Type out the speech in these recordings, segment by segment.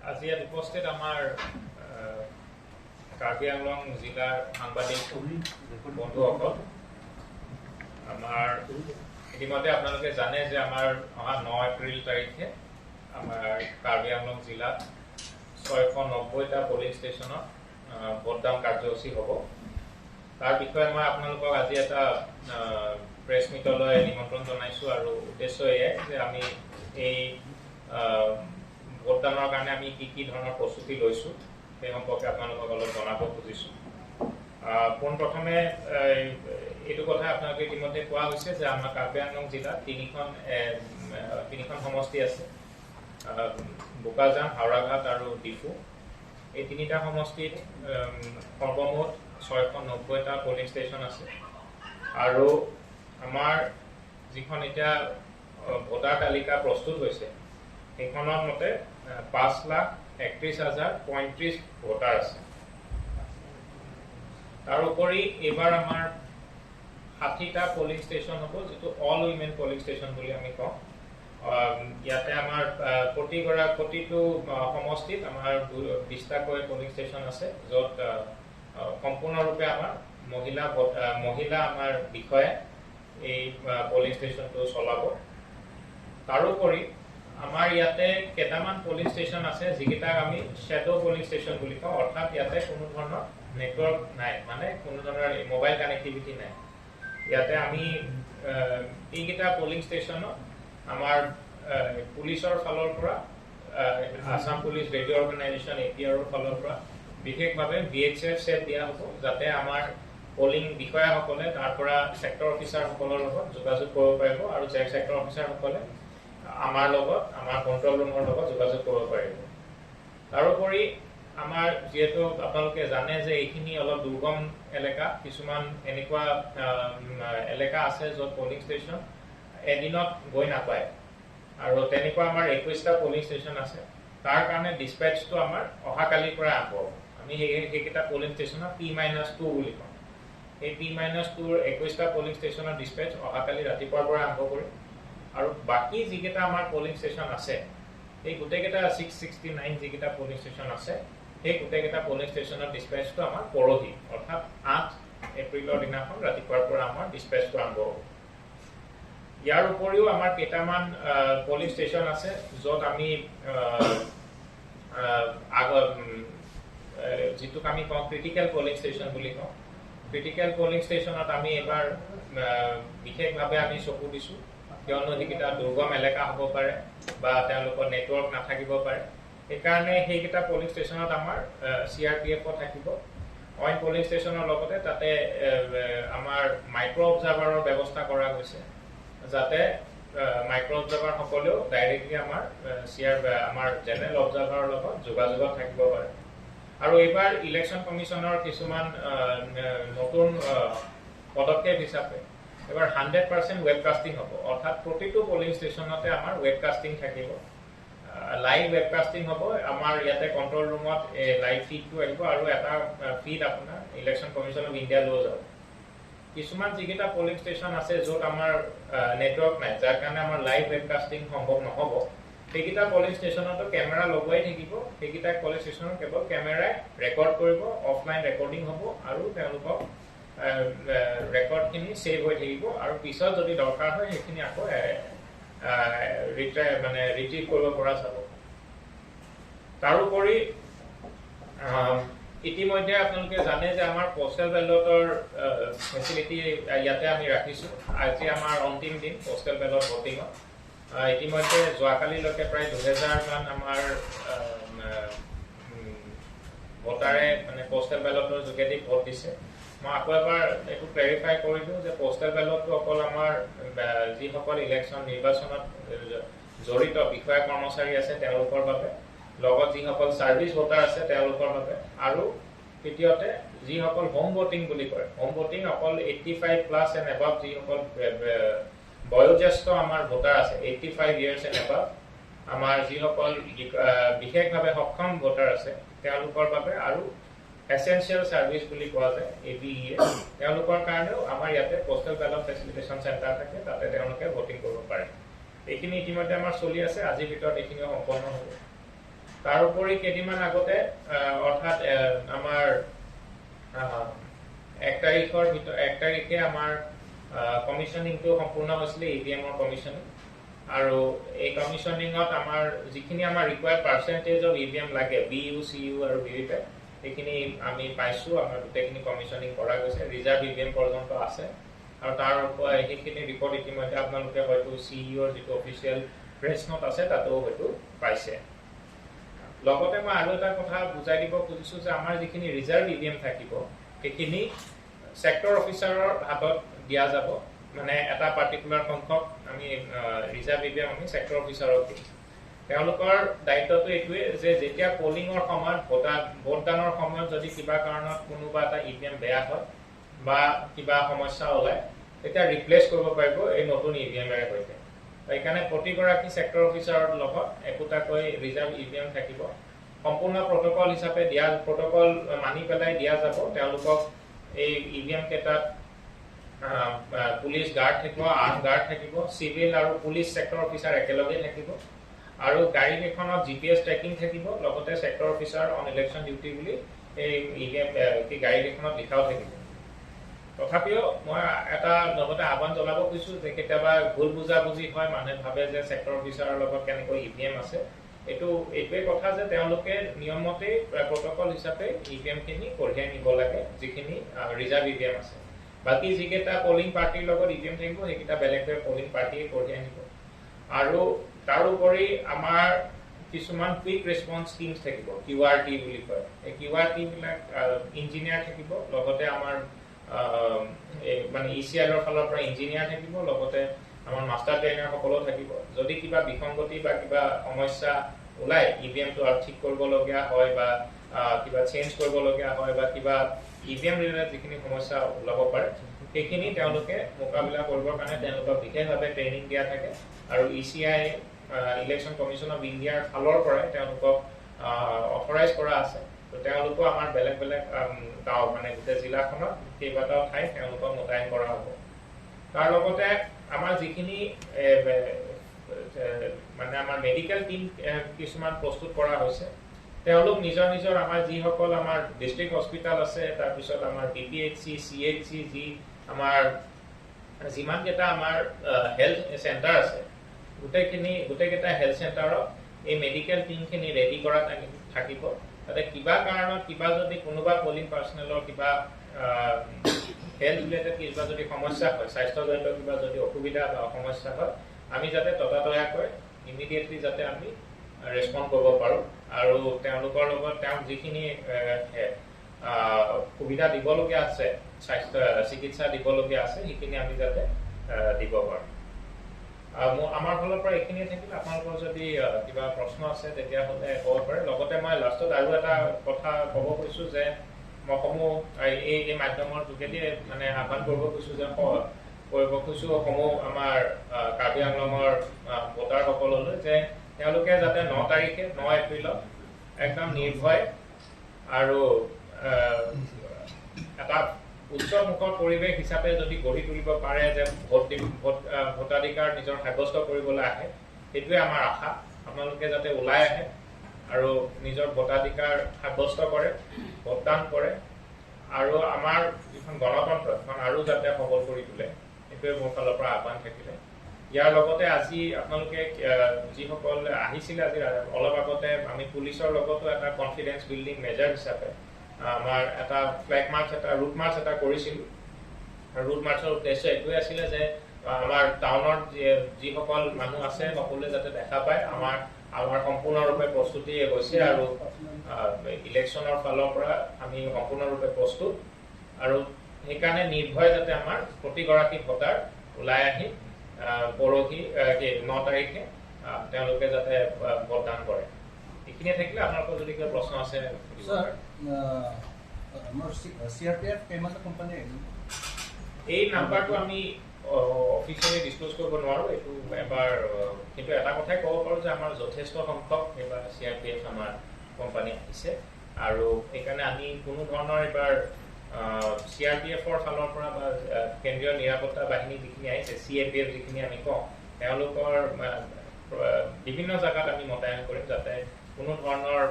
আজি ইয়াত উপস্থিত আমাৰ কাৰ্বি আংলং জিলাৰ সাংবাদিক বন্ধুসকল, আমাৰ ইতিমধ্যে আপোনালোকে জানে যে আমাৰ অহা 9 এপ্ৰিল তাৰিখে আমাৰ কাৰ্বি আংলং জিলাত 690টা পলিং ষ্টেচনত ভোটদান কাৰ্যসূচী হ'ব। তাৰ বিষয়ে মই আপোনালোকক আজি এটা প্ৰেছ মিটলৈ নিমন্ত্ৰণ জনাইছোঁ আৰু উদ্দেশ্য এয়াই যে আমি এই ভোটদানৰ কাৰণে আমি কি কি ধৰণৰ প্ৰস্তুতি লৈছোঁ, সেই সম্পৰ্কে আপোনালোকক অলপ জনাব খুজিছোঁ। পোনপ্ৰথমে এইটো কথা আপোনালোকে ইতিমধ্যে কোৱা হৈছে যে আমাৰ কাৰ্বি আংলং জিলাত তিনিখন সমষ্টি আছে, বোকাজান, হাওৰাঘাট আৰু ডিফু। এই তিনিটা সমষ্টিত সৰ্বমুঠ 690টা পলিং ষ্টেচন আছে আৰু আমাৰ যিখন এতিয়া ভোটাৰ তালিকা প্ৰস্তুত হৈছে, সেইখনৰ মতে 5,31,035 ভোটাৰ আছে। তাৰোপৰি এইবাৰ আমাৰ 60টা পলিং ষ্টেচন হ'ব, যিটো অল উইমেন পলিং ষ্টেচন বুলি আমি কওঁ। ইয়াতে আমাৰ প্ৰতিটো সমষ্টিত আমাৰ 20টাকৈ পলিং ষ্টেচন আছে, য'ত সম্পূৰ্ণৰূপে আমাৰ মহিলা আমাৰ বিষয়াই এই পলিং ষ্টেচনটো চলাব। তাৰোপৰি আমাৰ ইয়াতে কেইটামান পলিং ষ্টেচন আছে, যিকেইটাক আমি শ্বেড' পলিং ষ্টেচন বুলি কওঁ। অৰ্থাৎ ইয়াতে কোনো ধৰণৰ নেটৱৰ্ক নাই, মানে কোনো ধৰণৰ মোবাইল কানেক্টিভিটি নাই। ইয়াতে আমি এইকেইটা পলিং ষ্টেচনত আমাৰ পুলিচৰ ফালৰ পৰা, আছাম পুলিচ ৰেডিঅ' অৰ্গেনাইজেশ্যন, এপিআৰৰ ফালৰ পৰা বিশেষভাৱে ভিএইচএফ ছেট দিয়া হ'ব, যাতে আমাৰ পলিং বিষয়াসকলে তাৰ পৰা ছেক্টৰ অফিচাৰসকলৰ লগত যোগাযোগ কৰিব পাৰিব আৰু ছেক্টৰ অফিচাৰসকলে আমাৰ লগত, আমাৰ কণ্ট্ৰল ৰুমৰ লগত যোগাযোগ কৰিব পাৰিব। তাৰোপৰি আমাৰ যিহেতু আপোনালোকে জানে যে এইখিনি অলপ দুৰ্গম এলেকা, কিছুমান এনেকুৱা এলেকা আছে য'ত পলিং ষ্টেচন এদিনত গৈ নাপায় আৰু তেনেকুৱা আমাৰ 21টা পলিং ষ্টেচন আছে। তাৰ কাৰণে ডিছপেচটো আমাৰ অহাকালিৰ পৰা আৰম্ভ হ'ব। আমি সেইকেইটা পলিং ষ্টেচনক পি-2 বুলি কওঁ। এই পি-2ৰ 21টা পলিং ষ্টেচনৰ ডিছপেচ অহাকালি ৰাতিপুৱাৰ পৰা আৰম্ভ কৰিম আৰু বাকী যিকেইটা আমাৰ পলিং ষ্টেচন আছে, এই গোটেইকেইটা 669 যিকেইটা পলিং ষ্টেচন আছে, সেই গোটেইকেইটা পলিং ষ্টেচনৰ ডিছপেচটো আমাৰ পৰহি, অৰ্থাৎ 8 এপ্ৰিলৰ দিনাখন ৰাতিপুৱাৰ পৰা আমাৰ ডিছপেচটো আৰম্ভ হ'ব। ইয়াৰ উপৰিও আমাৰ কেইটামান পলিং ষ্টেচন আছে, য'ত আমি যিটোক আমি কওঁ ক্ৰিটিকেল পলিং ষ্টেচন বুলি কওঁ। ক্ৰিটিকেল পলিং ষ্টেচনত আমি এইবাৰ বিশেষভাৱে আমি চকু দিছোঁ, কিয়নো সেইকেইটা দুৰ্গম এলেকা হ'ব পাৰে বা তেওঁলোকৰ নেটৱৰ্ক নাথাকিব পাৰে। সেইকাৰণে সেইকেইটা পলিং ষ্টেচনত আমাৰ চিআৰপিএফো থাকিব। অইন পলিং ষ্টেচনৰ লগতে তাতে আমাৰ মাইক্ৰ' অবজাৰ্ভাৰৰ ব্যৱস্থা কৰা গৈছে, যাতে মাইক্ৰ' অবজাৰ্ভাৰসকলেও ডাইৰেক্টলি আমাৰ জেনেৰেল অবজাৰ্ভাৰৰ লগত যোগাযোগত থাকিব পাৰে। আৰু এইবাৰ ইলেকশ্যন কমিশ্যনৰ কিছুমান নতুন পদক্ষেপ হিচাপে এইবাৰ 100% ৱেবকাষ্টিং হ'ব। অৰ্থাৎ প্ৰতিটো পলিং ষ্টেচনতে আমাৰ ৱেবকাষ্টিং থাকিব, লাইভ ৱেবকাষ্টিং হ'ব। আমাৰ ইয়াতে কণ্ট্ৰল ৰুমত লাইভ ফিডটো আহিব আৰু এটা ফিড আপোনাৰ ইলেকশ্যন কমিশ্যন অফ ইণ্ডিয়ালৈও যাব। কিছুমান যিকেইটা পলিং ষ্টেচন আছে, য'ত আমাৰ নেটৱৰ্ক নাই, যাৰ কাৰণে আমাৰ লাইভ ৱেবকাষ্টিং সম্ভৱ নহ'ব, সেইকেইটা পলিং ষ্টেচনতো কেমেৰা লগোৱাই থাকিব। সেইকেইটা পলিং ষ্টেচনত কেৱল কেমেৰাই ৰেকৰ্ড কৰিব, অফলাইন ৰেকৰ্ডিং হ'ব আৰু তেওঁলোকক ৰেকৰ্ডখিনি ছেভ হৈ থাকিব আৰু পিছত যদি দৰকাৰ হয়, সেইখিনি আকৌ মানে ৰিট্ৰিভ কৰিব পৰা যাব। তাৰোপৰি ইতিমধ্যে আপোনালোকে জানে যে আমাৰ পষ্টেল বেলটৰ ফেচিলিটি ইয়াতে আমি ৰাখিছোঁ। আজি আমাৰ অন্তিম দিন পষ্টেল বেলট ভোটিঙত। ইতিমধ্যে যোৱাকালিলৈকে প্ৰায় 2000মান আমাৰ ভোটাৰে মানে পষ্টেল বেলটৰ যোগেদি ভোট দিছে। মই আকৌ এবাৰ এইটো ক্লেৰিফাই কৰি দিওঁ যে পষ্টেল বেলটটো অকল আমাৰ যিসকল ইলেকশ্যন নিৰ্বাচনত জড়িত বিষয়া কৰ্মচাৰী আছে তেওঁলোকৰ বাবে, লগত যিসকল ছাৰ্ভিচ ভোটাৰ আছে তেওঁলোকৰ বাবে আৰু তৃতীয়তে যিসকল হোম ভোটিং বুলি কয়, হোম ভোটিং অকল 85+ and above যিসকল বয়োজ্যেষ্ঠ আমাৰ ভোটাৰ আছে, 85 years and above আমাৰ যিসকল বিশেষভাৱে সক্ষম ভোটাৰ আছে তেওঁলোকৰ বাবে আৰু এচেঞ্চিয়েল ছাৰ্ভিচ বুলি কোৱা যায় এবিইএ, তেওঁলোকৰ কাৰণেও আমাৰ ইয়াতে পষ্টেল বেলট ফেচিলিটেশ্যন চেণ্টাৰ থাকে, তাতে তেওঁলোকে ভোটিং কৰিব পাৰে। এইখিনি ইতিমধ্যে আমাৰ চলি আছে। আজিৰ ভিতৰত এইখিনিও সম্পন্ন হ'ব। তাৰোপৰি কেইদিনমান আগতে অৰ্থাৎ আমাৰ 1 তাৰিখৰ ভিতৰত 1 তাৰিখে আমাৰ কমিশ্যনিংটো সম্পূৰ্ণ হৈছিলে, ই ভি এমৰ কমিশ্যনিং। আৰু এই কমিশ্যনিঙত আমাৰ যিখিনি আমাৰ required percentage of E V M লাগে, বি ইউ, চি ইউ আৰু ভি ভি পেট, সেইখিনি আমি পাইছোঁ। আমাৰ গোটেইখিনি কমিশ্যনিং কৰা গৈছে, ৰিজাৰ্ভ ই ভি এম পৰ্যন্ত আছে। আৰু তাৰ সেইখিনি ৰিপৰ্ট ইতিমধ্যে আপোনালোকে হয়তো চি ইউৰ যিটো অফিচিয়েল প্ৰেছ নোট আছে তাতো হয়তো পাইছে। লগতে মই আৰু এটা কথা বুজাই দিব খুজিছোঁ যে আমাৰ যিখিনি ৰিজাৰ্ভ ই ভি এম থাকিব সেইখিনি ছেক্টৰ অফিচাৰৰ হাতত দিয়া যাব, মানে এটা পাৰ্টিকুলাৰ সংখ্যক আমি ৰিজাৰ্ভ ই ভি এম আমি ছেক্টৰ অফিচাৰক দিম। তেওঁলোকৰ দায়িত্বটো এইটোৱে যে যেতিয়া পলিঙৰ সময়ত ভোটদানৰ সময়ত যদি কিবা কাৰণত কোনোবা এটা ই ভি এম বেয়া হয় বা কিবা সমস্যা ওলায়, তেতিয়া ৰিপ্লেচ কৰিব পাৰিব এই নতুন ই ভি এমেৰে সৈতে। সেইকাৰণে প্ৰতিগৰাকী ছেক্টৰ অফিচাৰৰ লগত একোটাকৈ ৰিজাৰ্ভ ই ভি এম থাকিব। সম্পূৰ্ণ প্ৰট'কল হিচাপে দিয়া, প্ৰট'কল মানি পেলাই দিয়া যাব। তেওঁলোকক এই ই ভি এম কেইটাত পুলিচ গাৰ্ড থাকিব, আৰ্ম গাৰ্ড থাকিব, চিভিল আৰু পুলিচ ছেক্টৰ অফিচাৰ একেলগে থাকিব আৰু গাড়ী কেইখনত জি পি এছ ট্ৰেকিং থাকিব, লগতে sector officer on election duty বুলি এই ই ভি এম গাড়ী কেইখনত লিখাও থাকিব। তথাপিও মই এটা লগতে আহ্বান জনাব খুজিছোঁ যে কেতিয়াবা ভুল বুজাবুজি হয়, মানুহে ভাবে যে ছেক্টৰ অফিচাৰৰ লগত কেনেকৈ ই ভি এম আছে। এইটোৱে কথা যে তেওঁলোকে নিয়মমতেই প্ৰট'কল হিচাপে ই ভি এমখিনি কঢ়িয়াই নিব লাগে, যিখিনি ৰিজাৰ্ভ ই ভি এম আছে। বাকী যিকেইটা পলিং পাৰ্টিৰ লগত ই ভি এম থাকিব সেইকেইটা বেলেগকৈ পলিং পাৰ্টিয়ে কঢ়িয়াই নিব। আৰু তাৰোপৰি আমাৰ কিছুমান কুইক ৰেছপন্স টিমছ থাকিব, কিউ আৰ টি বুলি কয়। এই কিউ আৰ টিবিলাক ইঞ্জিনিয়াৰ থাকিব, লগতে আমাৰ মানে ই চি আইলৰ ফালৰ পৰা ইঞ্জিনিয়াৰ থাকিব, লগতে আমাৰ মাষ্টাৰ ট্ৰেইনাৰসকলো থাকিব। যদি কিবা বিসংগতি বা কিবা সমস্যা ওলায়, ই ভি এমটো আৰু ঠিক কৰিবলগীয়া হয় বা কিবা চেঞ্জ কৰিবলগীয়া হয় বা কিবা ই ভি এম ৰিলেটেড যিখিনি সমস্যা ওলাব পাৰে, সেইখিনি তেওঁলোকে মোকাবিলা কৰিবৰ কাৰণে তেওঁলোকক বিশেষভাৱে ট্ৰেইনিং দিয়া থাকে। আৰু E C I election commission of ইণ্ডিয়াৰ ফালৰ পৰাই তেওঁলোকক অথৰাইজ কৰা আছে। তো তেওঁলোকো আমাৰ বেলেগ বেলেগ গাঁও মানে গোটেই জিলাখনত কেইবাটাও ঠাইত তেওঁলোকক মোতায়েন কৰা হ'ব। তাৰ লগতে আমাৰ যিখিনি মানে আমাৰ মেডিকেল টীম কিছুমান প্ৰস্তুত কৰা হৈছে, তেওঁলোক নিজৰ নিজৰ আমাৰ যিসকল আমাৰ ডিষ্ট্ৰিক্ট হস্পিটেল আছে, তাৰপিছত আমাৰ B P H C, C H C, যি আমাৰ যিমানকেইটা আমাৰ হেল্থ চেণ্টাৰ আছে, গোটেইকেইটা হেল্থ চেণ্টাৰত এই মেডিকেল টীমখিনি ৰেডি কৰা থাকিব। তাতে কিবা কাৰণত কিবা যদি কোনোবা পলিং পাৰ্চনেলৰ কিবা হেল্থ ৰিলেটেড কিবা যদি সমস্যা হয়, স্বাস্থ্যজনিত কিবা যদি অসুবিধা বা সমস্যা হয়, আমি যাতে ততাতৈয়াকৈ ইমিডিয়েটলি যাতে আমি ৰেচপণ্ড কৰিব পাৰোঁ আৰু তেওঁলোকৰ লগত তেওঁক যিখিনি সুবিধা দিবলগীয়া আছে, স্বাস্থ্য চিকিৎসা দিবলগীয়া আছে, সেইখিনি আমি যাতে দিব পাৰোঁ। আমাৰ ফালৰ পৰা এইখিনিয়ে থাকিল। আপোনালোকৰ যদি কিবা প্ৰশ্ন আছে তেতিয়াহ'লে ক'ব পাৰে। লগতে মই লাষ্টত আৰু এটা কথা ক'ব খুজিছোঁ যে মই সমূহ এই মাধ্যমৰ যোগেদিয়ে মানে আহ্বান কৰিব খুজিছোঁ যে কৰিব খুজিছোঁ সমূহ আমাৰ কাৰ্বি আংলঙৰ ভোটাৰসকললৈ যে তেওঁলোকে যাতে 9 তাৰিখে 9 এপ্ৰিলত একদম নিৰ্ভয় আৰু এটা উৎসৱমুখৰ পৰিৱেশ হিচাপে যদি গঢ়ি তুলিব পাৰে যে ভোটাধিকাৰ নিজৰ সাব্যস্ত কৰিবলৈ আহে, সেইটোৱে আমাৰ আশা। আপোনালোকে যাতে ওলাই আহে আৰু নিজৰ ভোটাধিকাৰ সাব্যস্ত কৰে, ভোটদান কৰে আৰু আমাৰ যিখন গণতন্ত্ৰ এখন আৰু যাতে সবল কৰি তোলে, সেইটোৱে মোৰ ফালৰ পৰা আহ্বান থাকিলে। ইয়াৰ লগতে আজি আপোনালোকে যিসকল আহিছিলে আজি অলপ আগতে আমি পুলিচৰ লগতো এটা কনফিডেন্স বিল্ডিং মেজাৰ হিচাপে আমাৰ এটা ফ্লেগ মাৰ্চ, এটা ৰুট মাৰ্চ এটা কৰিছিলোঁ। আৰু ৰুট মাৰ্চৰ উদ্দেশ্য এইটোৱে আছিলে যে আমাৰ টাউনত যিসকল মানুহ আছে সকলোৱে যাতে দেখা পায় আমাৰ সম্পূৰ্ণৰূপে প্ৰস্তুতি হৈছে আৰু ইলেকশ্যনৰ ফালৰ পৰা আমি সম্পূৰ্ণৰূপে প্ৰস্তুত আৰু সেইকাৰণে নিৰ্ভয় যাতে আমাৰ প্ৰতিগৰাকী ভোটাৰ ওলাই আহি পৰহি 9 তাৰিখে তেওঁলোকে যাতে ভোটদান কৰে। এইখিনিয়ে থাকিলে। আপোনালোকৰ যদি কিবা প্ৰশ্ন আছে সুধিব পাৰে। এই নাম্বাৰটো আমি অফিচিয়েলি ডিছক্ল'জ কৰিব নোৱাৰোঁ, এইটো এবাৰ, কিন্তু এটা কথাই ক'ব পাৰোঁ যে আমাৰ যথেষ্ট সংখ্যক এইবাৰ চি আৰ পি এফ আমাৰ কোম্পানী আহিছে আৰু সেইকাৰণে আমি কোনো ধৰণৰ এইবাৰ চি আৰ পি এফৰ ফালৰ পৰা বা কেন্দ্ৰীয় নিৰাপত্তা বাহিনী যিখিনি আহিছে, চি এ পি এফ যিখিনি আমি কওঁ, তেওঁলোকৰ বিভিন্ন জেগাত আমি মোতায়েন কৰিম যাতে কোনো ধৰণৰ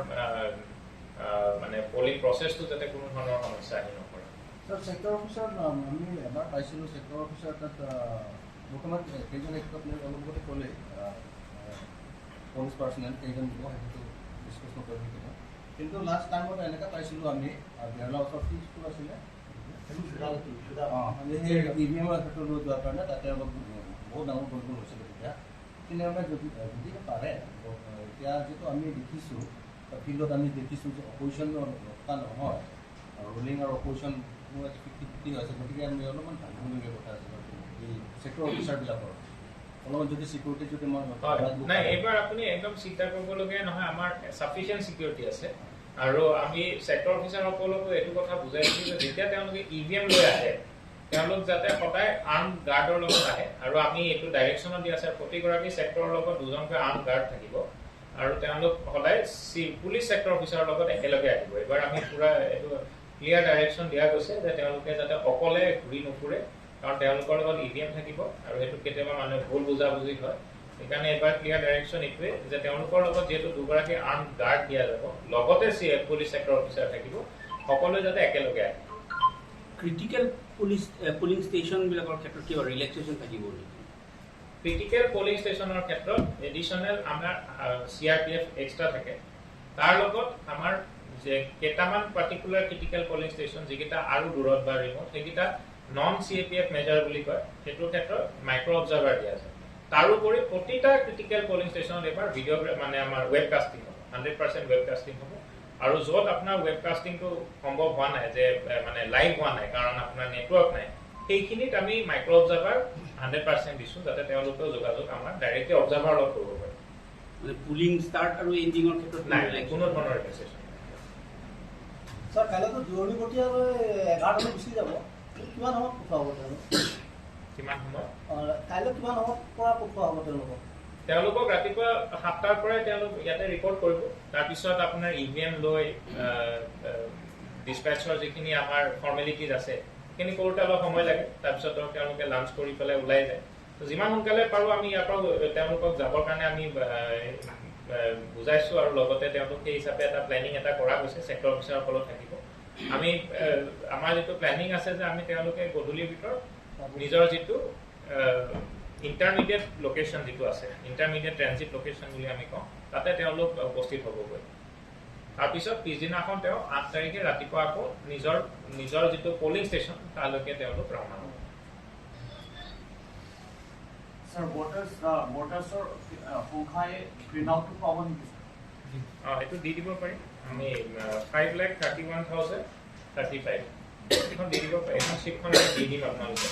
মানে পলিং প্ৰচেছটো যাতে কোনো ধৰণৰ সমস্যা আহি নপৰে। ছাৰ, ছেক্টৰ অফিচাৰ আমি এবাৰ পাইছিলোঁ, ছেক্টৰ অফিচাৰ তাত বৰ্তমান কেইজন, সেইটো আপুনি অলপ আগতে ক'লেই, পুলিচ পাৰ্চনেল কেইজন দিব সেইটো ডিছকাছ নকৰিম কেতিয়াবা। কিন্তু লাষ্ট টাইমত এনেকৈ পাইছিলোঁ আমি বেৰলা ওচৰত কি স্কুল আছিলে, অঁ, সেই ইভিএমৰ ক্ষেত্ৰত লৈ যোৱাৰ কাৰণে তাতে অলপ বহুত ডাঙৰ গণ্ডগোল হৈছিলে তেতিয়া। তেনেহ'লে যদি পাৰে, এতিয়া যিটো আমি দেখিছোঁ ফিল্ডত, আমি দেখিছোঁ যে অপজিশ্যন থকা নহয়, ৰুলিং আৰু অপজিশ্যন 50-50 হৈছে, গতিকে আমি অলপমান ভাবিবলগীয়া কথা আছে এই ছেক্টৰ অফিচাৰবিলাকৰ অলপমান যদি চিকিউৰিটি যদি মই নাই, এইবাৰ আপুনি একদম চিন্তা কৰিবলগীয়া নহয়, আমাৰ চাফিচিয়েণ্ট চিকিউৰিটি আছে। আৰু আমি ছেক্টৰ অফিচাৰসকলকো এইটো কথা বুজাই দিছোঁ যে যেতিয়া তেওঁলোকে ইভিএম লৈ আহে, তেওঁলোক যাতে সদায় আৰ্ম গাৰ্ডৰ লগত আহে। আৰু আমি এইটো ডাইৰেকশ্যনত দিয়া আছে, প্ৰতিগৰাকী ছেক্টৰৰ লগত দুজনকৈ আৰ্ম গাৰ্ড থাকিব আৰু তেওঁলোক সদায় পুলিচ ছেক্টৰ অফিচাৰৰ লগত একেলগে আহিব। এইবাৰ আমি পুৰা এইটো ক্লিয়াৰ ডাইৰেকশ্যন দিয়া গৈছে যে তেওঁলোকে যাতে অকলে ঘূৰি নুফুৰে, কাৰণ তেওঁলোকৰ লগত ইভিএম থাকিব আৰু সেইটো কেতিয়াবা মানুহে ভুল বুজাবুজি হয়। সেইকাৰণে এইবাৰ ক্লিয়াৰ ডাইৰেকশ্যন এইটোৱে যে তেওঁলোকৰ লগত যিহেতু দুগৰাকী আৰ্ম গাৰ্ড দিয়া যাব, লগতে পুলিচ ছেক্টৰ অফিচাৰ থাকিব, সকলোৱে যাতে একেলগে আহে। ক্ৰিটিকেল পুলিং ষ্টেচনবিলাকৰ ক্ষেত্ৰত কিবা ৰিলেক্সেশ্যন থাকিব নেকি? ক্ৰিটিকেল পলিং ষ্টেচনৰ ক্ষেত্ৰত এডিশ্যনেল আমাৰ চিআৰপিএফ এক্সট্ৰা থাকে। তাৰ লগত আমাৰ যে কেইটামান পাৰ্টিকুলাৰ ক্ৰিটিকেল পলিং ষ্টেচন যিকেইটা আৰু দূৰত বা ৰিম'ট, সেইকেইটা নন চিএপিএফ মেজাৰ বুলি কয়, সেইটোৰ ক্ষেত্ৰত মাইক্ৰ' অবজাৰ্ভাৰ দিয়া যায়। তাৰোপৰি প্ৰতিটা ক্ৰিটিকেল পলিং ষ্টেচনত এইবাৰ ভিডিঅ' মানে আমাৰ ৱেব কাষ্টিং হ'ব, 100% ৱেব কাষ্টিং হ'ব। আৰু য'ত আপোনাৰ ৱেব কাষ্টিংটো সম্ভৱ হোৱা নাই, যে মানে লাইভ হোৱা নাই কাৰণ আপোনাৰ নেটৱৰ্ক নাই, সেইখিনিত আমি মাইক্ৰ' অবজাৰ্ভাৰ 100% দিছোঁ, যাতে তেওঁলোকেও যোগাযোগ আমাৰ ডাইৰেক্টলি অবজাৰ্ভাৰ লগত কৰিব পাৰে। মানে পুলিং ষ্টাৰ্ট আৰু এণ্ডিঙৰ ক্ষেত্ৰত নাই, কোনো ধৰণৰ ৰিলেক্সেশ্যন। ছাৰ, কাইলৈতো দূৰণিবটীয়ালৈ 11টালৈ গুচি যাব, কিমান সময়ত পঠোৱা হ'ব তেওঁলোক? কিমান সময়ত? কাইলৈ কিমান সময়ত পৰা পঠোৱা হ'ব তেওঁলোকক? তেওঁলোকক ৰাতিপুৱা 7টাৰ পৰাই তেওঁলোক ইয়াতে ৰিপৰ্ট কৰিব। তাৰপিছত আপোনাৰ ইভিএম লৈ ডিছপেচৰ যিখিনি আমাৰ ফৰ্মেলিটিজ আছে সেইখিনি কৰোঁতে অলপ সময় লাগে। তাৰপিছত ধৰক তেওঁলোকে লাঞ্চ কৰি পেলাই ওলাই যায়। তো যিমান সোনকালে পাৰোঁ আমি ইয়াৰ পৰা তেওঁলোকক যাবৰ কাৰণে আমি বুজাইছোঁ আৰু লগতে তেওঁলোক সেই হিচাপে এটা প্লেনিং এটা কৰা গৈছে, ছেক্টৰ অফিচাৰসকলো থাকিব। আমি আমাৰ যিটো প্লেনিং আছে যে আমি তেওঁলোকে গধূলিৰ ভিতৰত নিজৰ যিটো ইণ্টাৰমিডিয়েট লোকেশ্যন যিটো আছে, ইণ্টাৰমিডিয়েট ট্ৰেনজিট লোকেশ্যন বুলি আমি কওঁ, তাতে তেওঁলোক উপস্থিত হ'বগৈ। তাৰপিছত পিছদিনাখন তেওঁ 8 তাৰিখে ৰাতিপুৱা আকৌ নিজৰ নিজৰ যিটো পলিং ষ্টেচন তালৈকে তেওঁলোক ৰাওনা হ'ব। ছাৰ, ভোটাৰ্ছৰ সংখ্যাই প্ৰিণ্ট আউটটো পাব নেকি? অঁ, এইটো দি দিব পাৰিম আমি। 5,31,035 এইখন দি দিব পাৰিম, এইখন চিটখন আমি দি দিম আপোনালোকে।